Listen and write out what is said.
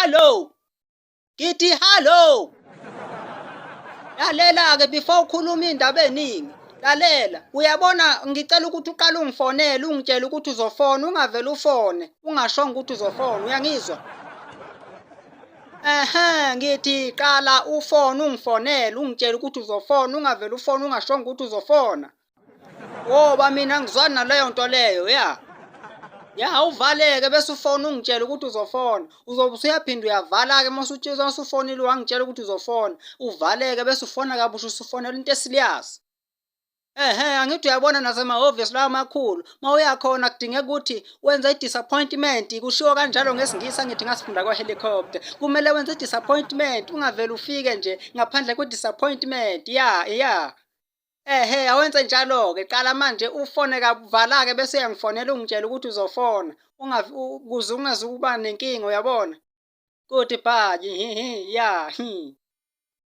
Hallo. Ngithi hallo. Lalela-ke before ukhuluma iy'ndaba ey'ningi. Lalela, uyabona ngicela ukuthi uqale ungifonele ungitshele ukuthi uzofona ungavele ufone ungashongo ukuthi uzofona uyangizwa? Ehhe ngithi qala ufone ungifonele ungitshele ukuthi uzofona ungavele ufone ungashongo ukuthi uzofona. Ngoba mina ngizwani naleyo nto leyo ya. Ya uvaleke bese ufona ungitshela ukuthi uzofona. Uzobe usuyaphinda uyavala-ke uma usutshela usufonile wangitshela ukuthi uzofona. Uvaleke bese ufona kabusha usufonela into esiliyasi. Ehhe angithi uyabona nasemahhovisi lawa amakhulu uma uyakhona kudingeka ukuthi wenze i-disappointment kushiwo kanjalo ngesingisi angithi ngasifunda kwa-helicopter kumele wenze i-disappointment ungavele ufike nje ngaphandle kwe-disappointment ya ya Ehhe awenze njalo-ke qala manje ufone kavala-ke bese uyangifonela ungitshela ukuthi uzofona ukuze ungazukuba nenkinga uyabona. Good bye, hi hi ya hi.